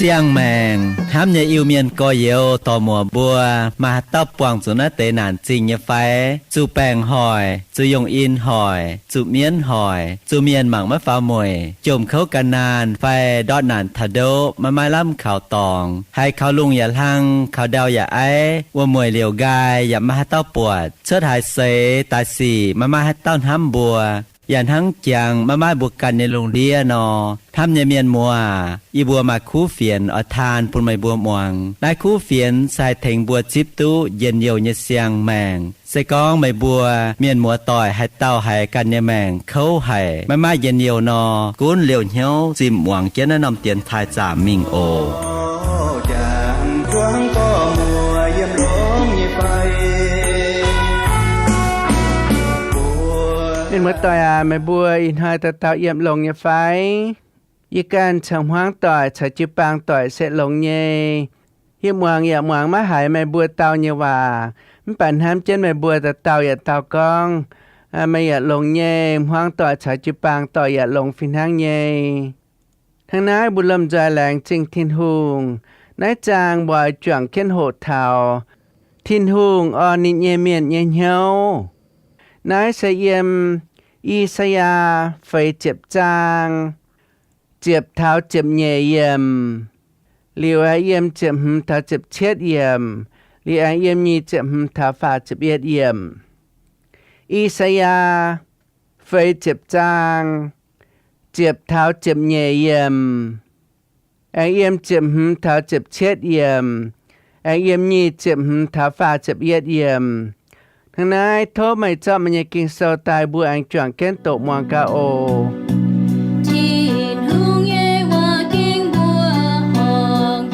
Siang-maengc hnamv nyei Iu-Mienh gorx-youz dorc-muoc mbuo, maaih haaix dauh buangh zuqc naaiv deix naanc zingh nyei fai? Zuqc baengc hoic, zuqc yongh in hoic, zuqc mienv hoic, zuqc mienh mangc maiv faaux mueic, jomc kouv gan naanh fai ndortv naanc taux ndoqv maiv maaih lamh kaux dorngx, haiz kaux lungh yaac hlang, kaux ndau yaac aiv, wuom-mueic liouc nqaai yaac maiv maaih haaix dauh buatc, cuotv haaix seix daaih sic maiv maaih haaix dauh hnamv mbuo, yaac hnangv jangx maiv maaih mbuo ganh nyei lungh ndiev nor. Hnamv nyei mienh muoz, yie mbuo maaih kuv fienx oix taan bun meih mbuo muangx. Naaiv kuv fienx se haih tengx mbuo zipv duqv njien-youh nyei siang-maengc. Se gorngv meih mbuo mienh muoz-doic haaix dauh haiz ganh nyei maengc kouv haic, maiv maaih njien-youh nor, gunv liouh hnyouv zimh muangx jienv naaiv norm dienx taaih zaamc mingh oc. Mienh muoz-doic aac, meih mbuo ih hnoi dauh dauh yiem longx nyei fai? Yie ganh caux hmuangv doic caux jiu-baang doic se longx nyei. Yie muangx yaac muangx maiv haiz meih mbuo dau nyei waac, mv baac hnamv jienv meih mbuo dauh dauh yaac dau gorngv, meih yaac longx nyei, hmuangv doic caux jiu-baang doic yaac longx fih hnangv nyei. Hnangv naaiv mbuo lomh nzoih laengz zingh Tin-Hungh. Naaiv zaang mbuo oix juangc jienv hoqc taux Tin-Hungh orn ninh nyei mienh nyei hnyouv. Naaiv se yiem I^saa^yaa feix ziepc zaang, ziepc taux ziepc nyeic yiemc, liuz aengx yiem ziepc hmz taux ziepc cietv yiemc, liuz aengx yiem nyic ziepc hmz taux faah ziepc yietv yiemc. I^saa^yaa feix ziepc zaang, ziepc taux ziepc nyeic yiemc, aengx yiem ziepc hmz taux ziepc cietv yiemc, aengx yiem nyic ziepc hmz taux faah ziepc yietv yiemc. Hnangv naaiv tov meih zorqv meih nyei Ging-Sou daaih, mbuo aengx juangc jienv doqc muangx gaax oc. Tin-Hungh nyei waac ging mbuo horngc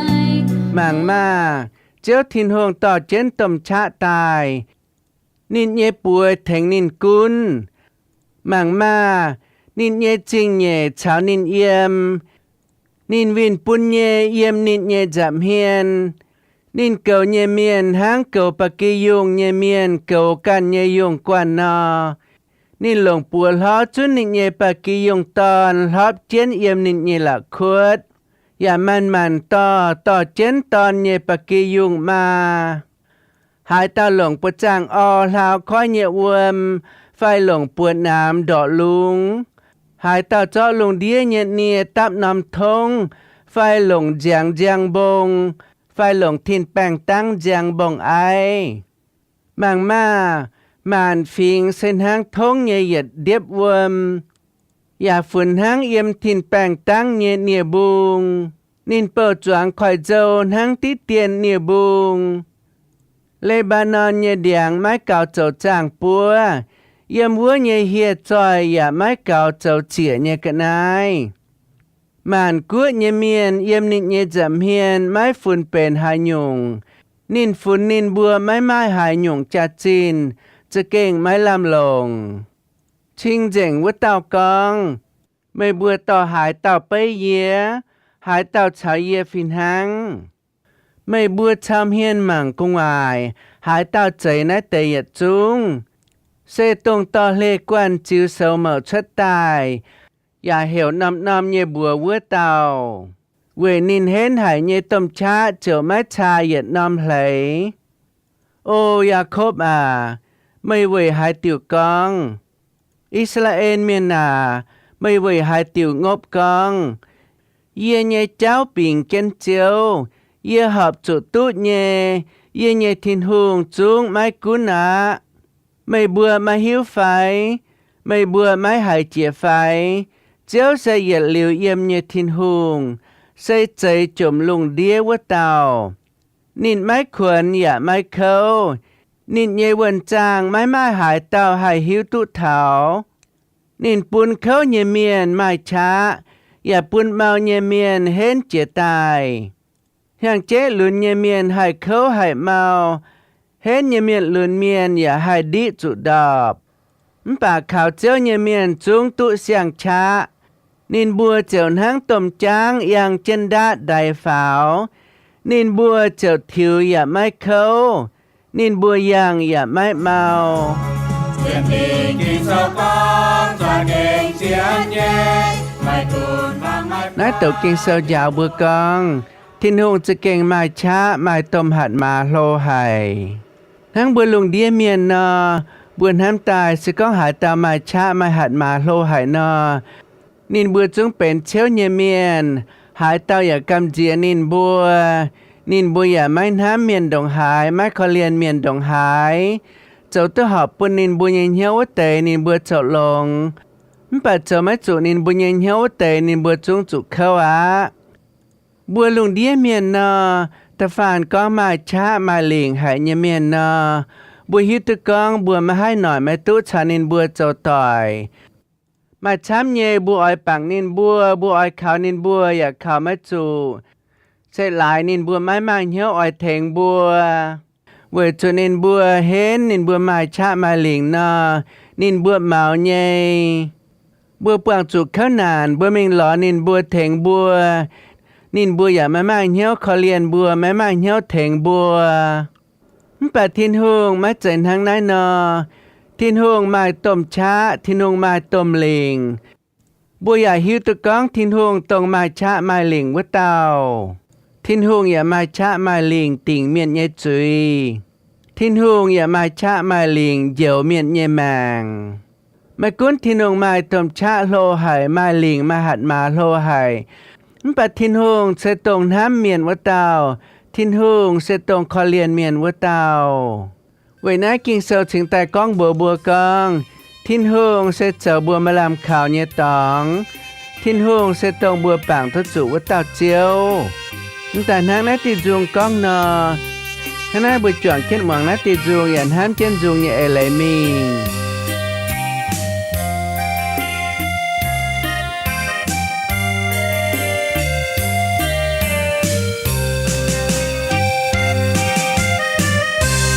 haic. Mangc maah! Ziouv Tin-Hungh dorh jienv domh qaqv daaih. Ninh nyei buoz tengx ninh gunv. Mangc maah! Ninh nyei zingh nyeic caux ninh yiem. Ninh winh bun nyei yiem ninh nyei nza'hmien. Ninh goux nyei mienh hnangv goux ba'gi yungh nyei mienh goux ganh nyei yungh guanh nor. Ninh longc buoz hlorv zunv ninh nyei ba'gi yungh dorn hlorpv jienv yiem ninh nyei la'kuotv, yaac manc-manc dorh dorh jienv dorn nyei ba'gi yungh maa. Haaix dauh longc buoz-zaangv orv hlaau koiv nyei wuom, fai longc buoz-naamx ndorqc lungz? Haaix dauh zorqv lungh ndiev nyei nie dapv norm tongv, fai longc nziangx nziang mbong, fai longc tin-baengh dangv nziang mbong-aiv? Mangc maah! Maanc fingx se hnangv tongv nyei yietc ndiepv wuom, yaac funx hnangv yiem tin-baengh dangv nyei nie-mbung. Ninh bouh zuangx koiv-nzou hnangv diqv dien nie-mbung. Le^mbaa^norn nyei ndiangx maiv gaux zoux zaangh buov, yiem wuov nyei hieh zoih yaac maiv gaux zoux ziec nyei ga'naaiv. Maanc guoqv nyei mienh yiem ninh nyei nza'hmien maiv funx benx haaix nyungc. Ninh funx ninh mbuo maiv maaih haaix nyungc jaax-zinh, za'gengh maiv lamh longc. Cing-Nzengc wuov dauh gorngv, meih mbuo dorh haaix dauh beiv yie? Haaix dauh caux yie fih hnangv? Meih mbuo cau hmien mangc gu'nguaaic, haaix dauh zeix naaiv deix yietc zungv? Se dongh dorh hleix guanh ziux soux mouc cuotv daaih, yaac heuc norm-norm nyei mbuox wuov dauh. Weic ninh henv haic nyei domh qaqv ziouc maiv caa yietc norm hleix. O Yaakopv aac, meih weic haaix diuc gorngv? I^saa^laa^en Mienh aac, meih weic haaix diuc ngopv gorngv? Yie nyei jauv bingx jienv Ziouv, yie horpc zuqc duqv nyei, yie nyei Tin-Hungh zungv maiv gunv aqv. Meih mbuo maiv hiuv fai? Meih mbuo maiv haiz jiex fai? Ziouv se yietc liuz yiem nyei Tin-Hungh, se zeix jomc lungh ndiev wuov dauh. Ninh maiv kuonx yaac maiv kouv. Ninh nyei wuonh zaangh maiv maaih haaix dauh haih hiuv duqv taux. Ninh bun kouv nyei mienh maaih qaqv, yaac bun mau nyei mienh henv jiez daaih. Hnyangx-jeiv-lunx nyei mienh haih kouv haih mau, henv nyei mienh lunx mienh yaac haih ndiqv zuqc ndorpc. Mv baac kaux Ziouv nyei mienh zungv duqv siang-qaqv. Ninh mbuo ziouc hnangv domh jaangv yangh jienv ndaatv ndaix faaux. Ninh mbuo ziouc tiux yaac maiv kouv. Ninh mbuo yangh yaac maiv mau. Naaiv douc Ging-Sou njaaux mbuo gorngv, Tin-Hungh za'gengh maaih qaqv maaih domh hatc maaz hlo haic. Hnangv mbuo lungh ndiev mienh nor, mbuo hnamv daaih se gorngv haaix dauh maaih qaqv maaih hatc maaz hlo haic nor, ninh mbuo zungv benx ciouv nyei mienh. Haaix dauh yaac gamh nziex ninh mbuo. Ninh mbuo yaac maiv hnamv mienh ndongc haaix, maiv korv-lienh mienh ndongc haaix, zoux duqv horpc bun ninh mbuo nyei hnyouv wuov deix ninh mbuo zoux longx. Mv baac zoux maiv zuqc ninh mbuo nyei hnyouv wuov deix ninh mbuo zungv zuqc kouv aqv. Mbuo lungh ndiev mienh nor, da'faanh gorngv maaih qaqv maaih lingc haic nyei mienh nor, mbuo hiuv duqv gorngv mbuo maiv haih noic maiv duqv caux ninh mbuo zoux doic. Maaih camv nyei mbuo oix bangc ninh mbuo, mbuo oix kaux ninh mbuo yaac kaux maiv zuqc. Se laaix ninh mbuo maiv maaih hnyouv oix tengx mbuo, weic zuqc ninh mbuo henv ninh mbuo maaih qaqv maaih lingc nor, ninh mbuo maux nyei. Mbuo buangh zuqc kouv naanc, mbuo mingh lorz ninh mbuo tengx mbuo, ninh mbuo yaac maiv maaih hnyouv korv-lienh mbuo, maiv maaih hnyouv tengx mbuo. Mv baac Tin-Hungh maiv zeiz hnangv naaiv nor. Tin-Hungh maaih domh qaqv, Tin-Hungh maaih domh lingc. Mbuo yaac hiuv duqv gorngv Tin-Hungh dongh maaih qaqv maaih lingc wuov dauh. Tin-Hungh yaac maaih qaqv maaih lingc dingc mienh nyei zuiz. Tin-Hungh yaac maaih qaqv maaih lingc njoux mienh nyei maengc. Maiv gunv Tin-Hungh maaih domh qaqv hlo haic, maaih lingc maaih hatc maaz hlo haic, mv baac Tin-Hungh se dongh hnamv mienh wuov dauh. Tin-Hungh se dongh korv-lienh mienh wuov dauh. Weic naaiv Ging-Sou cingx daaih gorngv mbuox mbuo gorngv, Tin-Hungh se zoux mbuo maaih lamh kaux nyei dorngx. Tin-Hungh se dongh mbuo bangc duqv zuqc wuov dauh Ziouv. Mv daaih hnangv naaiv diuh nzung gorngv nor, hnangv naaiv mbuo juangc jienv muangx naaiv diuh nzung yaac hnamv jienv nzung nyei eix leiz mingh.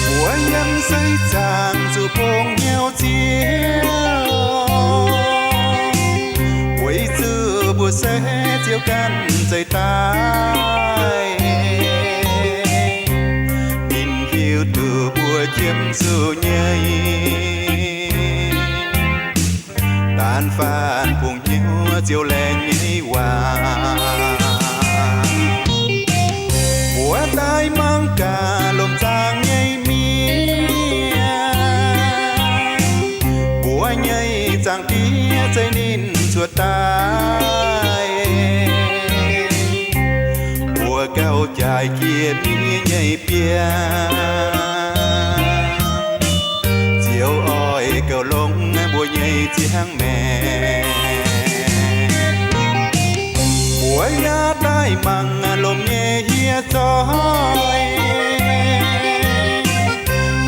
Mbuo yiem seix zaangc zuqc bungx hnyouv Ziouv, weic zuqc mbuo se Ziouv ganh zeix daaih. Ninh hiuv duqv mbuo qiemx zuqc nyei, daanh faanh bungx hnyouv Ziouv laengz nyei waac. Mbuo daaih mangc gaax lomc zaangc nyei mienh, mbuo nyei Zaangc Diex zeix ninh cuotv daaih. Mbuo gauh jaaix jiex miev nyei biangh, Ziouv oix gauh longc mbuo nyei ziangh maengc. Mbuo yaac daaih mangc lomc nyei hieh zoih,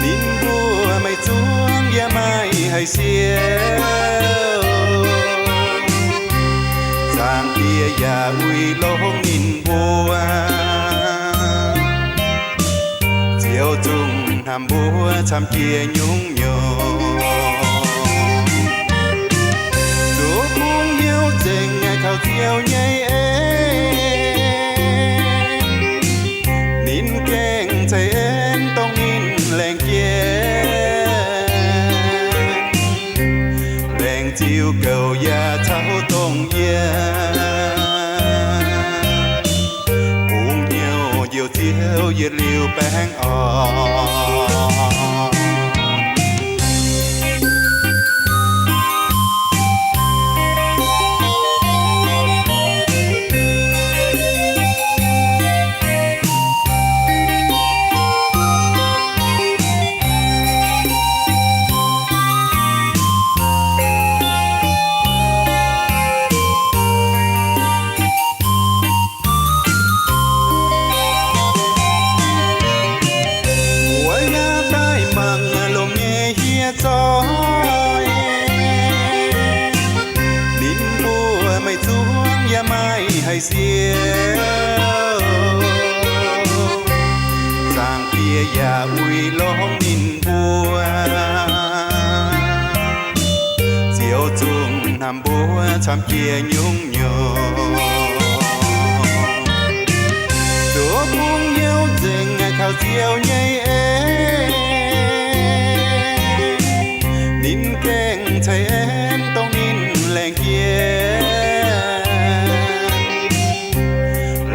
ninh mbuo maiv zuangx yaac maiv haih siou. Zaangc Diex yaac uix longx ninh mbuo, Ziouv zungv hnamv mbuo camv jiex nyungc-nyungc. Zuqc bungx hnyouv nzengc kaux Ziouv nyei en, ninh gengh ceix en dongh ninh laengz jienv. Laengz ziux gouv yaac caux dongh yie, bungx hnyouv njoux Ziouv yietc liuz baengh orn. Mbuo yaac daaih mangc lomc nyei hieh zoih, ninh mbuo maiv zuangx yaac maiv haih siou. Zaangc Diex yaac uix longx ninh mbuo, Ziouv zungv hnamv mbuo camv jiex nyungc-nyungc. Zuov bung hnyouv nzengc naaic taux Ziouv nyei en, ninh gengh ceix en dongh ninh laengz jiex.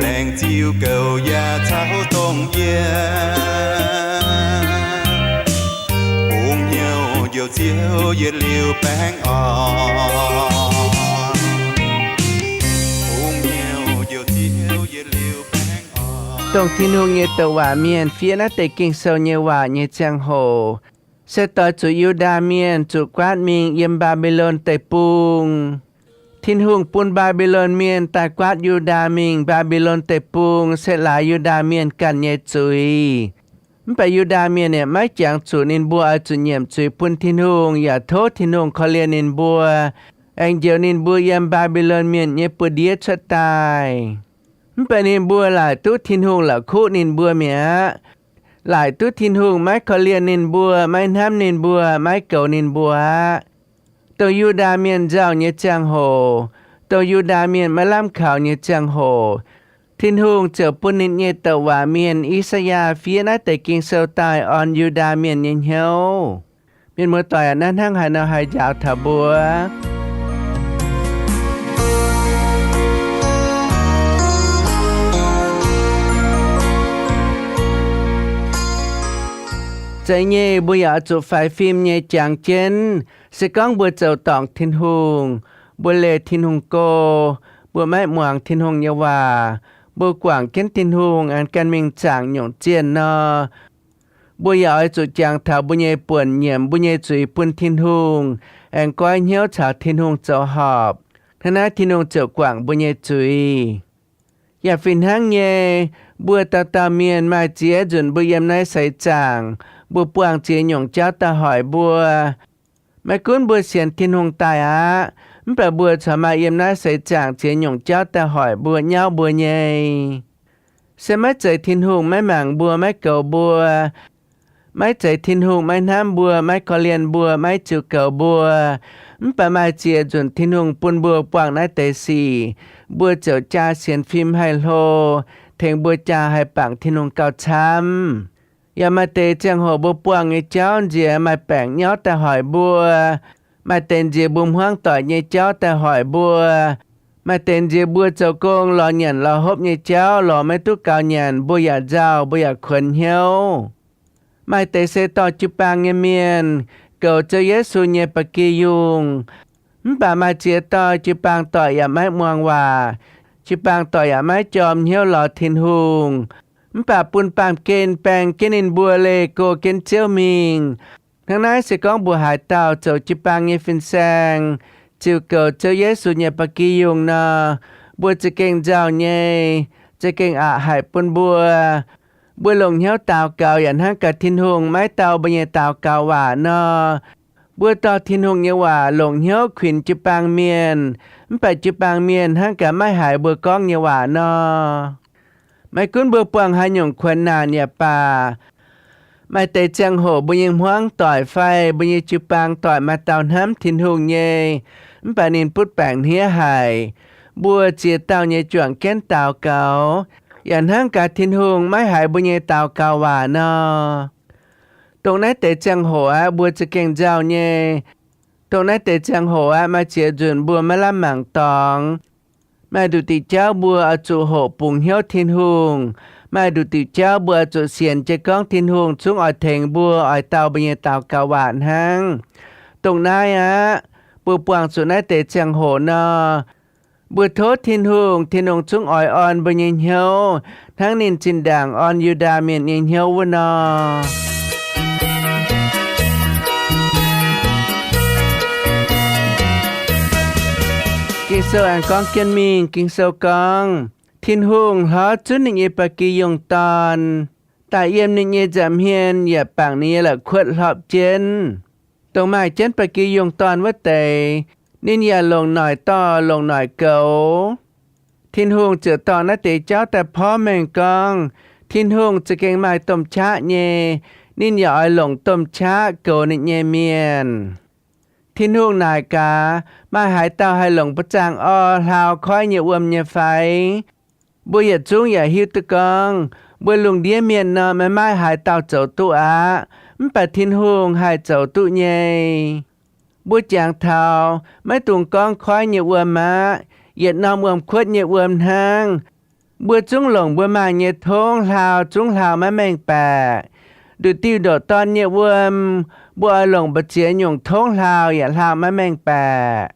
Laengz ziux goux yaac caux dongh yie, bung hnyouv njoux Ziouv yietc liuz baengh orn. Bung hnyouv njoux Ziouv yietc liuz baengh orn. Dongh Tin-Hungh nyei douc waac mienh fiev naaiv deix Ging-Sou nyei waac nyei ziangh hoc, se doix zuqc Yu^ndaa Mienh zuqc guaatv mingh yiem Mbaa^mbi^lon Deic-Bung. Tin-Hungh bun Mbaa^mbi^lon Mienh daaih guaatv Yu^ndaa mingh Mbaa^mbi^lon Deic-Bung se laaix Yu^ndaa Mienh ganh nyei zuiz. Mv baac Yu^ndaa Mienh yaac maiv jangx zuqc ninh mbuo oix zuqc nyiemc zuiz bun Tin-Hungh yaac tov Tin-Hungh korv-lienh ninh mbuo, aengx njoux ninh mbuo yiem Mbaa^mbi^lon Mienh nyei buoz-ndiev cuotv daaih. Mv baac ninh mbuo laaic duqv Tin-Hungh la'kuqv ninh mbuo mi'aqv. Laaic duqv Tin-Hungh maiv korv-lienh ninh mbuo, maiv hnamv ninh mbuo, maiv goux ninh mbuo aqv. Dongh Yu^ndaa Mienh nzauh nyei ziangh hoc, dongh Yu^ndaa Mienh maiv lamh kaux nyei ziangh hoc, Tin-Hungh ziouc bun ninh nyei douc waac mienh I^saa^yaa fiev naaiv deix Ging-Sou daaih orn Yu^ndaa Mienh nyei hnyouv. Mienh muoz-doic aac, naaiv hnangv haaix nor haih njaaux taux mbuo? Zeiz nyei, mbuo yaac oix zuqc faix fim nyei jangx jienv. Se gorngv mbuo zoux dorngc Tin-Hungh, mbuo leih Tin-Hungh go, mbuo maiv muangx Tin-Hungh nyei waac, mbuo guangc jienv Tin-Hungh aengx gan mingh zaangc nyungc zienh nor, mbuo yaac oix zuqc jangx taux mbuo nyei buonc nyiemc mbuo nyei zuiz bun Tin-Hungh, aengx goiv hnyouv caux Tin-Hungh zoux horpc. Hnangv naaiv Tin-Hungh ziouc guangc mbuo nyei zuiz. Yaac fih hnangv nyei, mbuo dauh dauh mienh maaih ziex nzunc mbuo yiem naaiv seix zaangc, mbuo buangh ziex nyungc jauv daaih hoic mbuo. Maiv gunv mbuo sienx Tin-Hungh daaih aqv, mv baac mbuo corc maaih yiem naaiv seix zaangc ziex nyungc jauv daaih hoic mbuo, nyauv mbuo nyei. Se maiv zeiz Tin-Hungh maiv mangc mbuo, maiv goux mbuo, maiv zeiz Tin-Hungh maiv hnamv mbuo, maiv korv-lienh mbuo, maiv ziux goux mbuo. Mv baac maaih ziex nzunc Tin-Hungh bun mbuo buangh naaiv deix sic, mbuo ziouc jaa sienx fim haih hlo, tengx mbuo jaa haih bangc Tin-Hungh gauh camv. Yaac maaih deix ziangh hoc mbuo buangh nyei jauv nziex maaih baengc nyauv daaih hoic mbuo. Maaih deix nziex mbuo hmuangv doic nyei jauv daaih hoic mbuo. Maaih deix nziex mbuo zoux gong lorz nyanc lorz hopv nyei jauv lorz maiv duqv gaux nyanc, mbuo yaac nzauh, mbuo yaac kuonx hnyouv. Maaih deix se dorh jiu-baang nyei mienh goux Ziouv Yesu nyei ba'gi yungh. Mv baac maaih ziex dorh jiu-baang doic yaac maiv muangx waac, jiu-baang doic yaac maiv jorm hnyouv lorz Tin-Hungh. Mv baac bun baamh gen baeng jienv ninh mbuo leih go jienv Ziouv mingh. Hnangv naaiv se gorngv mbuo haaix dauh zoux jiu-baang nyei fin-saeng, ziux goux Ziouv Yesu nyei ba'gi yungh nor, mbuo za'gengh nzauh nyei, za'gengh aqc haic bun mbuo. Mbuo longc hnyouv daux gaux yaac hnangv gaax Tin-Hungh maiv dau mbuo nyei daux gaux waac nor. Mbuo dorh Tin-Hungh nyei waac longc hnyouv kuinx jiu-baang mienh, mv baac jiu-baang mienh hnangv gaax maiv haiz mbuo gorngv nyei waac nor. Maiv gunv mbuo buangh haaix nyungc kuonx naanc yaac baac, maaih deix ziangh hoc mbuo nyei hmuangv doic fai mbuo nyei jiu-baang doic maaih dauh hnamv Tin-Hungh nyei, mv baac ninh butv baengc hniev haic. Mbuo ziex dauh nyei juangc jienv daux gaux, yaac hnangv gaax Tin-Hungh maiv haiz mbuo nyei daux gaux waac nor. Dongh naaiv deix ziangh hoc aqv, mbuo za'gengh nzauh nyei. Dongh naaiv deix ziangh hoc aqv, maaih ziex nzunc mbuo maiv lamh mangc dorngx. Maaih nduqc diuc jauv mbuo oix zuqc hoqc bungx hnyouv Tin-Hungh. Maaih nduqc diuc jauv mbuo oix zuqc sienx jiez gorngv Tin-Hungh zungv oix tengx mbuo, oix dau mbuo nyei daux gaux waac hnangv. Dongh naaiv aqv, mbuo buangh zuqc naaiv deix ziangh hoc nor, mbuo tov Tin-Hungh, Tin-Hungh zungv oix orn mbuo nyei hnyouv hnangv ninh zinh ndaangc orn Yu^ndaa Mienh nyei hnyouv wuov nor. Ging-Sou aengx gorngv jienv mingh, Ging-Sou gorngv, Tin-Hungh hlorv zunv ninh nyei ba'gi yungh dorn, daaih yiem ninh nyei nza'hmien yaac bangc ninh nyei la'kuotv hlorpv jienv. Dongh maaih jienv ba'gi yungh dorn wuov deix, ninh yaac longc noic dorh, longc noic goux. Tin-Hungh ziouc dorh naaiv deix jauv daaih porv mengh gorngv, Tin-Hungh za'gengh maaih domh qaqv nyei, ninh yaac oix longc domh qaqv goux ninh nyei mienh. Tin-Hungh naaic gaax, maaih haaix dauh haih longc buoz-zaangv orv hlaau koiv nyei wuom nyei fai? Mbuo yietc zungv yaac hiuv duqv gorngv, mbuo lungh ndiev mienh nor, maiv maaih haaix dauh zoux duqv aqv. Mv baac Tin-Hungh haih zoux duqv nyei. Mbuo jangx taux maiv dungx gorngv koiv nyei wuom aqv, yietc norm wuom-kuotv nyei wuom hnangv, mbuo zungv longc mbuo maaih nyei tongv hlaau zungv hlaau maiv mengh baeqc. Nduqc diuh ndoqc dorn nyei wuom, mbuo oix longc mbu'ziex nyungc tongv hlaau yaac hlaau maiv mengh baeqc.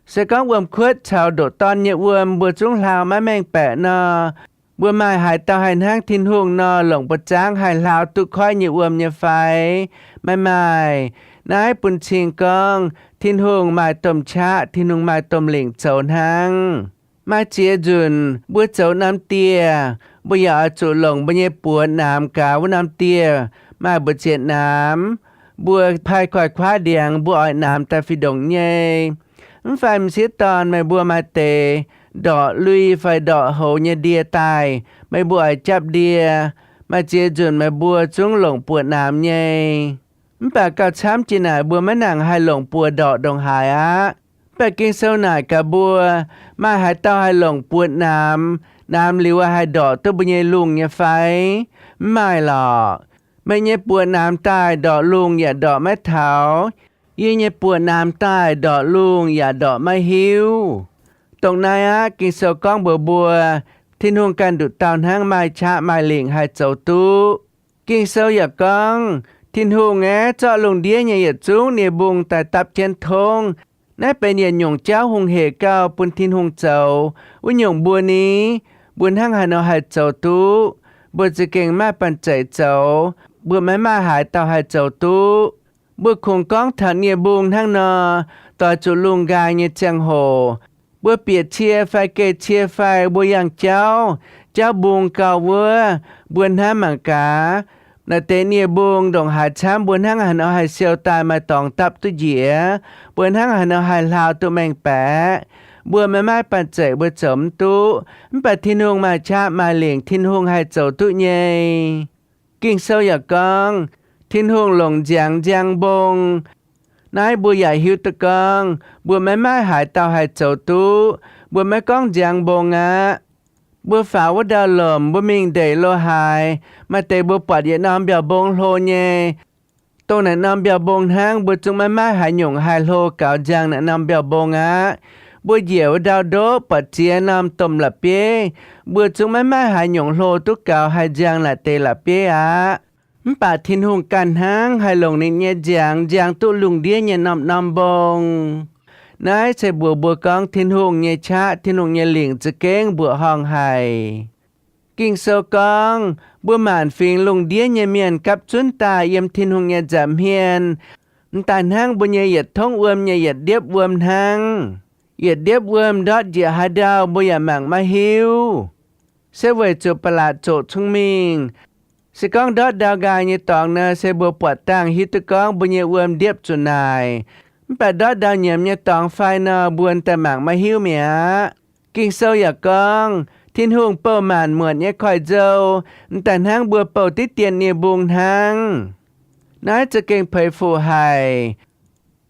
Se gorngv wuom-kuotv caux ndoqc dorn nyei wuom mbuo zungv hlaau maiv mengh baeqc nor, mbuo maaih haaix dauh haih hnangv Tin-Hungh nor, longc buoz-zaangv haih hlaau duqv koiv nyei wuom nyei fai? Maiv maaih. Naaiv bun cing gorngv Tin-Hungh maaih domh qaqv, Tin-Hungh maaih domh lingc zoux hnangv. Maaih ziex nzunc mbuo zoux norm dieh, mbuo yaac oix zuqc longc mbuo nyei buoz naamx gaax wuov norm dieh maaih mbu'ziex naamx. Mbuo pai koiv-kuaaiv ndiangx, mbuo oix naamx daaih fih ndongc nyei. Mv fai m'sieqv dorn, meih mbuo maaih deix ndorqc lui fai ndorqc houx nyei ndie daaih, meih mbuo oix japv ndie. Maaih ziex nzunc meih mbuo zungv longc buoz naamx nyei. Mv baac gauh camv jiex naaic mbuo maiv nangc haih longc buoz ndorqc ndongc haaix aqv. Mv baac Ging-Sou naaic gaax mbuo, maaih haaix dauh haih longc buoz naamx, naamx liuz haih ndorqc duqv mbuo nyei lungh nyei fai? Mv maaih lorqc. Meih nyei buoz naamx daaih ndorqc lungh yaac ndorqc maiv taux. Yie nyei buoz naamx daaih ndorqc lungh yaac ndorqc maiv hiuv. Dongh naaiv aqv, Ging-Sou gorngv mbuox mbuo, Tin-Hungh ganh nduqc dauh hnangv maaih qaqv maaih lingc haih zoux duqv. Ging-Sou yaac gorngv, Tin-Hungh aeqv, zorqv lungh ndiev nyei yietc zungv nie-mbung daaih dapv jienv tongv. Naaiv benx yietc nyungc jauv hungh hec gauh bun Tin-Hungh zoux. Wuov nyungc mbuo ni, mbuo hnangv haaix nor haih zoux duqv? Mbuo za'gengh maaih banh zeic zoux. Mbuo maiv maaih haaix dauh haih zoux duqv. Mbuo kungx gorngv taux nie-mbung hnangv nor, doix zuqc lungh nqaai nyei ziangh hoc, mbuo bieqc cie fai geh cie fai mbuo yangh jauv, jauv mbung gauh wuov, mbuo hnamv mangc gaax, naaiv deix nie-mbung ndongc haaix camv mbuo hnangv haaix nor haih siou daaih maaih dorngx dapv duqv njiec, mbuo hnangv haaix nor haih hlaau duqv mengh baeqc. Mbuo maiv maaih banh zeic mbuo zoux mv duqv. Mv baac Tin-Hungh maaih qaqv maaih lingc, Tin-Hungh haih zoux duqv nyei. Ging-Sou yaac gorngv, Tin-Hungh longc nziangx nziang mbong. Naaiv mbuo yaac hiuv duqv gorngv mbuo maiv maaih haaix dauh haih zoux duqv. Mbuo maiv gorngv nziangx mbong aqv. Mbuo faaux wuov ndau-lomc, mbuo mingh ndeic lo haaix, maaih deix mbuo buatc yietc norm mbiauh mbong hlo nyei. Dongh naaiv norm mbiauh mbong hnangv, mbuo zungv maiv maaih haaix nyungc haih hlo gaux nziang naaiv norm mbiauh mbong aqv. Mbuo njiec wuov ndau-ndoqv buatc ziex norm domh la'bieiv, mbuo zungv maiv maaih haaix nyungc hlo duqv gaux haih nziang naaiv deix la'bieiv aqv. Mv baac Tin-Hungh ganh hnangv haih longc ninh nyei nziangx nziang duqv lungh ndiev nyei norm-norm mbong. Naaiv se mbuox mbuo gorngv Tin-Hungh nyei qaqv, Tin-Hungh nyei lingc za'gengh mbuoqc horngh haic. Ging-Sou gorngv, mbuo maanc fingx lungh ndiev nyei mienh gapv zunv daaih yiem Tin-Hungh nyei nza'hmien, m'daaih hnangv mbuo nyei yietc tongv wuom nyei yietc ndiepv wuom hnangv. Yietc ndiepv wuom ndortv njiec haaix ndau mbuo yaac mangc maiv hiuv. Se weic zuqc ba'laqc zoqc cong-mengh. Se gorngv ndortv ndau nqaai nyei dorngx nor, se mbuo buatc dangh hiuv duqv gorngv mbuo nyei wuom ndiepv zuqc naaic. Mv baac ndortv ndau nyiemz nyei dorngx fai nor, mbuo daaih mangc maiv hiuv mi'aqv. Ging-Sou yaac gorngv, Tin-Hungh bouh maanc muotc nyei koiv-nzou, m'daaih hnangv mbuo bouh diqv dien nie-mbung hnangv. Naaiv za'gengh peix fuc haic.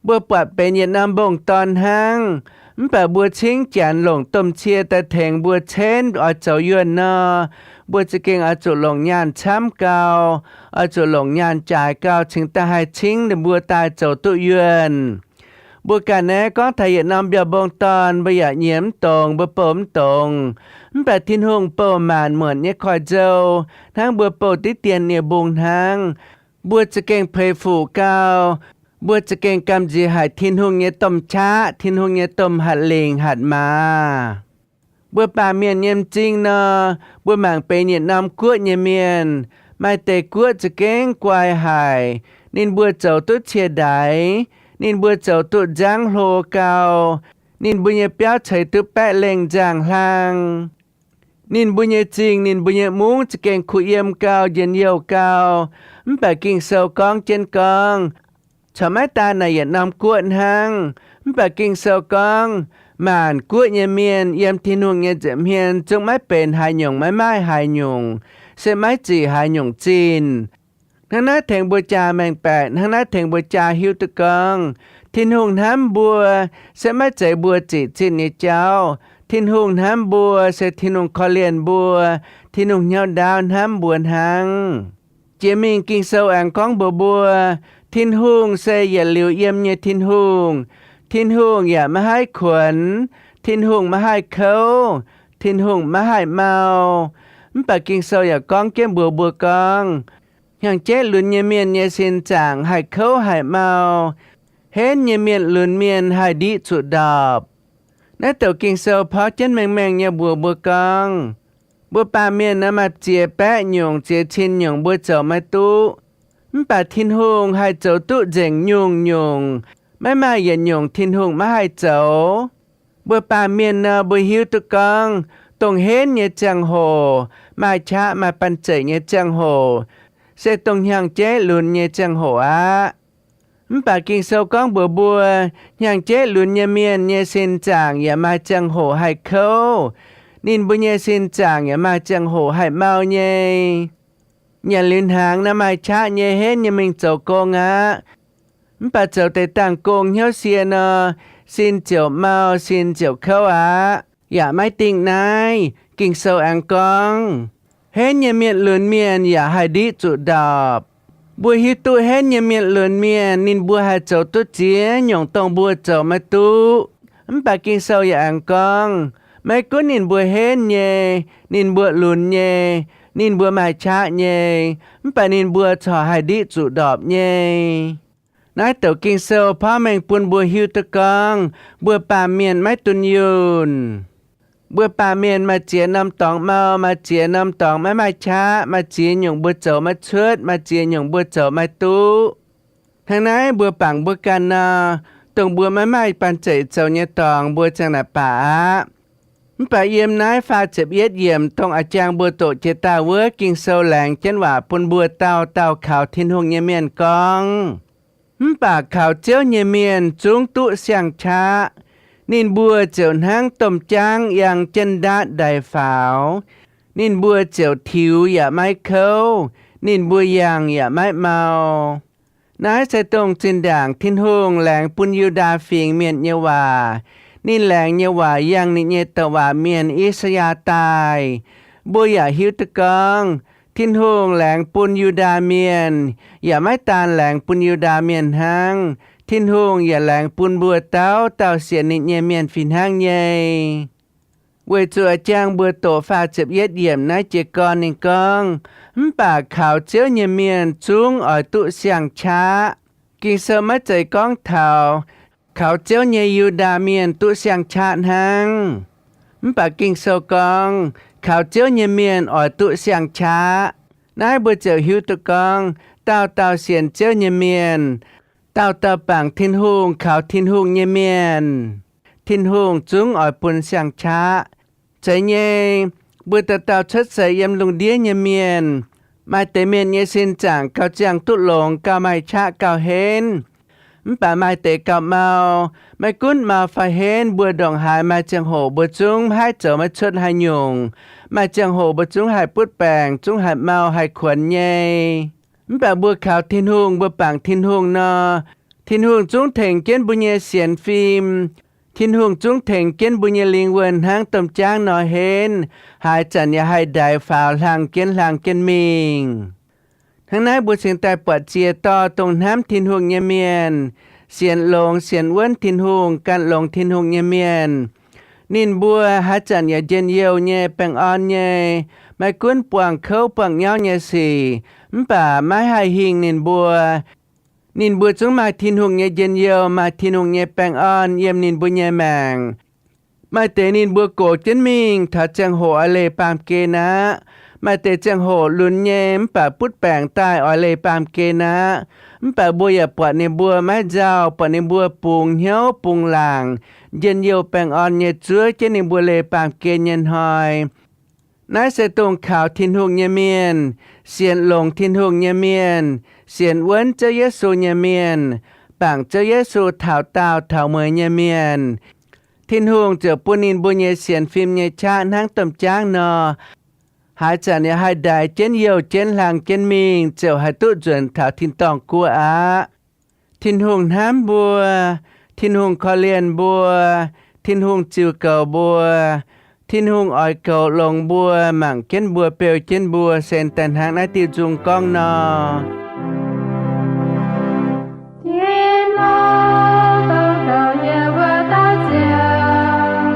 Mbuo buatc benx yietc norm mbong-dorn hnangv, mv baac mbuo cingv janx longc domh cie daaih tengx mbuo cenv oix zoux yuonh nor, mbuo za'gengh oix zuqc longc nyaanh camv gau, oix zuqc longc nyaanh jaaix gau cingx daaih haih cingv ninh mbuo daaih zoux duqv yuonh. Mbuo ganh naaiv gorngv taux yietc norm mbiauh mbong-dorn, mbuo yaac nyiemz mv dongz, mbuo bouh mv dongz. Mv baac Tin-Hungh bouh maanc muotc nyei koiv-nzou, hnangv mbuo bouh diqv dien nie-mbung hnangv. Mbuo za'gengh peix fuc gau. Mbuo za'gengh gamh nziex haic Tin-Hungh nyei domh qaqv, Tin-Hungh nyei domh hatc lingc hatc maaz. Mbuo baamh mienh nyei m'zing nor, mbuo mangc benx yietc norm guoqv nyei mienh. Maaih deix guoqv za'gengh guai haic. Ninh mbuo zoux duqv cie-ndaix. Ninh mbuo zoux duqv nzangv hlo gau. Ninh mbuo nyei biauv ceix duqv baeqv lengh nzangh hlang. Ninh mbuo nyei zingh, ninh mbuo nyei mungv za'gengh kuh yiem gau, njien-youh gau. Mv baac Ging-Sou gorngv jienv gorngv, corc maiv daan naaic yietc norm guoqv hnangv. Mv baac Ging-Sou gorngv, maanc guoqv nyei mienh yiem Tin-Hungh nyei nza'hmien zungv maiv benx haaix nyungc maiv maaih haaix nyungc, se maiv zic haaix nyungc zinh. Hnangv naaiv tengx mbuo jaa mengh baeqc, hnangv naaiv tengx mbuo jaa hiuv duqv gorngv, Tin-Hungh hnamv mbuo, se maiv zeiz mbuo zic zinh nyei jauv. Tin-Hungh hnamv mbuo, se Tin-Hungh korv-lienh mbuo. Tin-Hungh hnyouv ndaauv hnamv mbuo hnangv. Jiex mingh Ging-Sou aengx gorngv mbuox mbuo, Tin-Hungh se yietc liuz yiem nyei Tin-Hungh. Tin-Hungh yaac maiv haih kuonx. Tin-Hungh maiv haih kouv. Tin-Hungh maiv haih mau. Mv baac Ging-Sou yaac gorngv jienv mbuox mbuo gorngv, hnyangx-jeiv lunx nyei mienh nyei sin zaangc haih kouv haih mau. Henv nyei mienh lunx mienh haih ndiqv zuqc ndorpc. Naaiv douc Ging-Sou porv jienv mengh mengh nyei mbuox mbuo gorngv, mbuo baamh mienh nor maaih ziex baeqv nyungc, ziex cin nyungc mbuo zoux maiv duqv. Mv baac Tin-Hungh haih zoux duqv nzengc nyungc-nyungc, maiv maaih yietc nyungc Tin-Hungh maiv haih zoux. Mbuo baamh mienh nor, mbuo hiuv duqv gorngv, dongh henv nyei ziangh hoc, maaih qaqv maaih banh zeic nyei ziangh hoc, se dongh hnyangx-jeiv lunx nyei ziangh hoc aqv. Mv baac Ging-Sou gorngv mbuox mbuo, hnyangx-jeiv lunx nyei mienh nyei sin zaangc yaac maaih ziangh hoc haih kouv. Ninh mbuo nyei sin zaangc yaac maaih ziangh hoc haih mau nyei. Nyanc liuz hnaangx nor maaih qaqv nyei henv nyei mingh zoux gong aqv. Mv baac zoux deix dangh gong hnyouv sie nor, sin ziouc mau, sin ziouc kouv aqv. Yaac maiv dingh naaiv, Ging-Sou aengx gorngv, henv nyei mienh lunx mienh yaac haih ndiqv zuqc ndorpc. Mbuo hiuv duqv henv nyei mienh lunx mienh ninh mbuo haih zoux duqv ziex nyungc dongh mbuo zoux maiv duqv. Mv baac Ging-Sou yaac aengx gorngv, maiv gunv ninh mbuo henv nyei, ninh mbuo lunx nyei, ninh mbuo maaih qaqv nyei, mv baac ninh mbuo corc haih ndiqv zuqc ndorpc nyei. Naaiv douc Ging-Sou porv mengh bun mbuo hiuv duqv gorngv mbuo baamh mienh maiv dunh yunh. Mbuo baamh mienh maaih ziex norm dorngx mau, maaih ziex norm dorngx maiv maaih qaqv, maaih ziex nyungc mbuo zoux maiv cuotv, maaih ziex nyungc mbuo zoux maiv duqv. Hnangv naaiv mbuo bangc mbuo ganh nor, dongh mbuo maiv maaih banh zeic zoux nyei dorngx mbuo ziang naaic baac aqv. Mv baac yiem naaiv faah ziepc yietv yiemc dongh a'jang mbuo doqc jiex daaih wuov Ging-Sou laengz jienv waac bun mbuo dauh dauh kaux Tin-Hungh nyei mienh gorngv, mv baac kaux Ziouv nyei mienh zungv duqv siang-qaqv. Ninh mbuo ziouc hnangv domh jaangv yangh jienv ndaatv ndaix faaux. Ninh mbuo ziouc tiux yaac maiv kouv. Ninh mbuo yangh yaac maiv mau. Naaiv se dongh zinh ndaangc Tin-Hungh laengz bun Yu^ndaa Fingx Mienh nyei waac. Ninh laengz nyei waac yangh ninh nyei douc waac mienh I^saa^yaa daaih. Mbuo yaac hiuv duqv gorngv, Tin-Hungh laengz bun Yu^ndaa Mienh, yaac maiv daan laengz bun Yu^ndaa Mienh hnangv. Tin-Hungh yaac laengz bun mbuo dauh dauh sienx ninh nyei mienh fih hnangv nyei. Weic zuqc a'jang mbuo doqc faah ziepc yietv yiemc naaiv jiez gorn ninh gorngv, mv baac kaux Ziouv nyei mienh zungv oix duqv siang-qaqv. Ging-Sou maiv zeiz gorngv taux kaux Ziouv nyei Yu^ndaa Mienh duqv siang-qaqv hnangv. Mv baac Ging-Sou gorngv, kaux Ziouv nyei mienh oix duqv siang-qaqv. Naaiv mbuo ziouc hiuv duqv gorngv, dauh dauh sienx Ziouv nyei mienh, dauh dauh bangc Tin-Hungh kaux Tin-Hungh nyei mienh, Tin-Hungh zungv oix bun siang-qaqv. Zeiz nyei, mbuo dauh dauh cuotv seix yiem lungh ndiev nyei mienh, maaih deix mienh nyei sin zaangc gauh ziangh duqv longx, gauh maaih qaqv, gauh henv. Mv baac maaih deix gauh mau. Maiv gunv mau fai henv, mbuo ndongc haaix maaih ziangh hoc mbuo zungv maiv haih zoux maiv cuotv haaix nyungc. Maaih ziangh hoc mbuo zungv haih butv baengc, zungv haih mau, haih kuonx nyei. Mv baac mbuo kaux Tin-Hungh, mbuo bangc Tin-Hungh nor, Tin-Hungh zungv tengx jienv mbuo nyei sienx fim. Tin-Hungh zungv tengx jienv mbuo nyei lingh wuonh hnangv domh jaangv nor henv, haaix zanc yaac haih ndaix faaux hlang jienv hlang jienv mingh. Hnangv naaiv mbuo cingx daaih buatc ziex dorh dongh hnamv Tin-Hungh nyei mienh, sienx longx sienx wuonv Tin-Hungh, gan longx Tin-Hungh nyei mienh. Ninh mbuo haaix zanc yaac njien-youh nyei, baengh orn nyei, maiv gunv buangh kouv buangh nyauv nyei sic, mv baac maiv haih hingh ninh mbuo. Ninh mbuo zungv maaih Tin-Hungh nyei njien-youh, maaih Tin-Hungh nyei baengh orn yiem ninh mbuo nyei maengc. Maaih deix ninh mbuo gox jienv mingh taux ziangh hoc oix leih baamh gen aqv. Maaih deix ziangh hoc lunx nyei mv baac butv baengc daaih oix leih baamh gen aqv. Mv baac mbuo yaac buatc ninh mbuo maiv nzauh, buatc ninh mbuo bungx hnyouv bungx laangc, njien-youh baengh orn nyei zuov jienv ninh mbuo leih baamh gen nyei hnoi. Naaiv se dongh kaux Tin-Hungh nyei mienh, sienx longx Tin-Hungh nyei mienh, sienx wuonv Ziouv Yesu nyei mienh, bangc Ziouv Yesu taux daauh taux mueiz nyei mienh, Tin-Hungh ziouc bun ninh mbuo nyei sienx fim nyei qaqv hnangv domh jaangv nor, haaix zanc yaac haih ndaix jienv youh jienv hlang jienv mingh, ziouc haih duqv nzuonx taux tin-dorngh guoqv aqv. Tin-Hungh hnamv mbuo. Tin-Hungh korv-lienh mbuo. Tin-Hungh ziux goux mbuo. Tin-Hungh oix goux longx mbuo, mangc jienv mbuo, beu jienv mbuo, se daaih hnangv naaiv diuh nzung gorngv nor. Tin-Hungh dongh douc yie wuov dauh ziouc,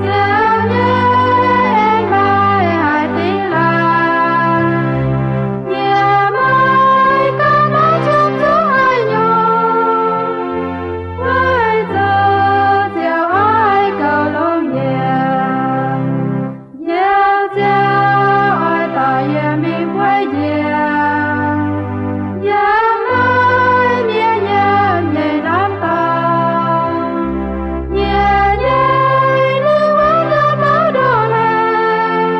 ziouc nyei en maaih haaix dingc laanh. Yie maiv gorngv naaiv cuotv zungv haaix nyungc, weic zuqc ziouc oix goux longx yie. Yie ziouc oix dorh yie mingh bueiv njiec yiem naaiv mienh nyiemc nyei norm dorngx. Yie nyei lingc wuov ndortv mauv ndoh hlen,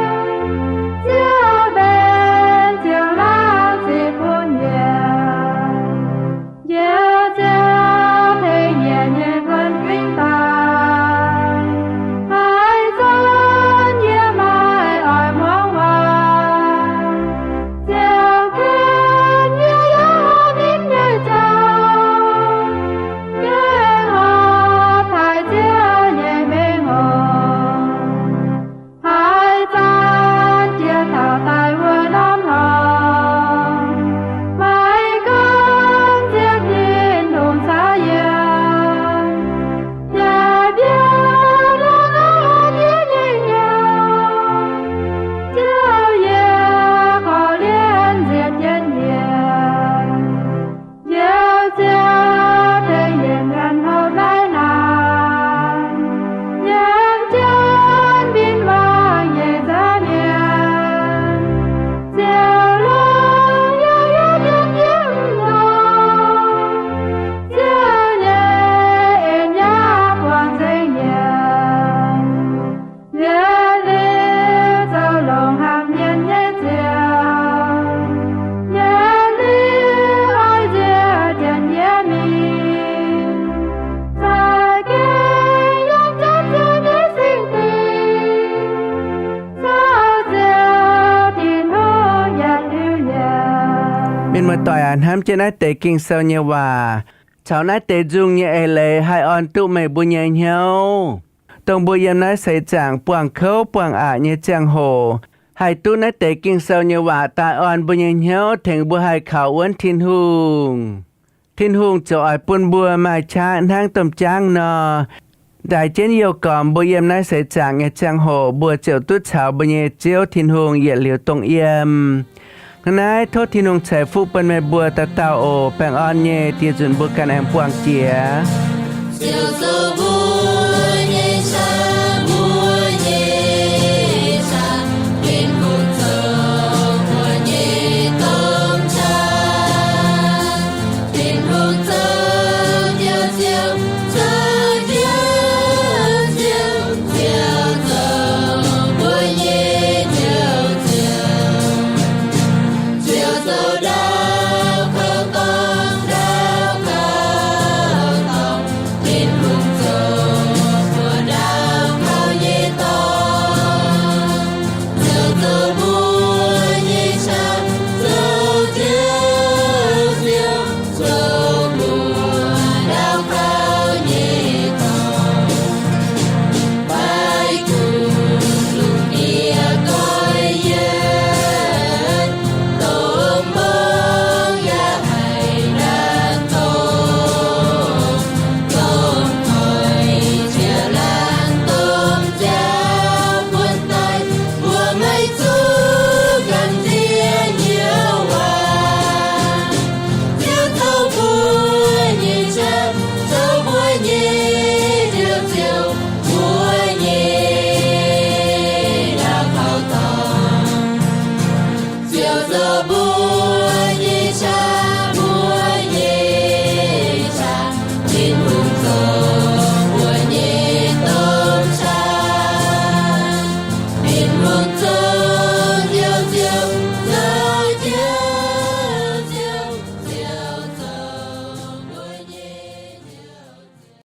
ziouc mbenc ziouc laangh ziqc bun yie. Yie ziouc tengx yie nyei kuonx fingx daaih, haaix zanc yie maiv oix muangx waac, ziouc ken yie yiem ninh nyei ziangh, gengh horpc taaih Ziouv nyei mengh oc. Haaix zanc jiex taux daaih wuov norm hlo, maiv gunv ziepc ninh longc caux yie, yaac biaux longx aqv yie nyei hnyouv, Ziouv yie korv-lienh nziex jienv yie. Yie ziouc tengx yie nyanc hopv naaiv naaic, yiem jienv min-wangc nyei nza'hmien, ziouc longc yie yiem jienv yie m'nqorngv, Ziouv nyei en yaac buangh nzengc yie. Yie liuz zoux longx hnamv mienh nyei ziangh, yie liuz oix nziex jienv yie mingh, za'gengh yiem jienv Ziouv nyei singx dingh, zoux Ziouv Tin-Hungh yietc liuz yie. Mienh muoz-doic aac, hnamv jienv naaiv deix Ging-Sou nyei waac caux naaiv deix nzung nyei eix leiz haih orn duqv meih mbuo nyei hnyouv, dongh mbuo yiem naaiv seix zaangc buangh kouv buangh aqc nyei ziangh hoc, haih duqv naaiv deix Ging-Sou nyei waac daaih orn mbuo nyei hnyouv, tengx mbuo haih kaux wuonv Tin-Hungh. Tin-Hungh ziouc oix bun mbuo maaih qaqv hnangv domh jaangv nor. Ndaix jienv youh gormx mbuo yiem naaiv seix zaangc nyei ziangh hoc, mbuo ziouc duqv caux mbuo nyei Ziouv Tin-Hungh yietc liuz dongh yiem. Hnangv naaiv tov Tin-Hungh ceix fuqv bun meih mbuo dauh dauh oc. Baengh orn nyei, diex nzunc mbuo ganh aengx buangh jiex.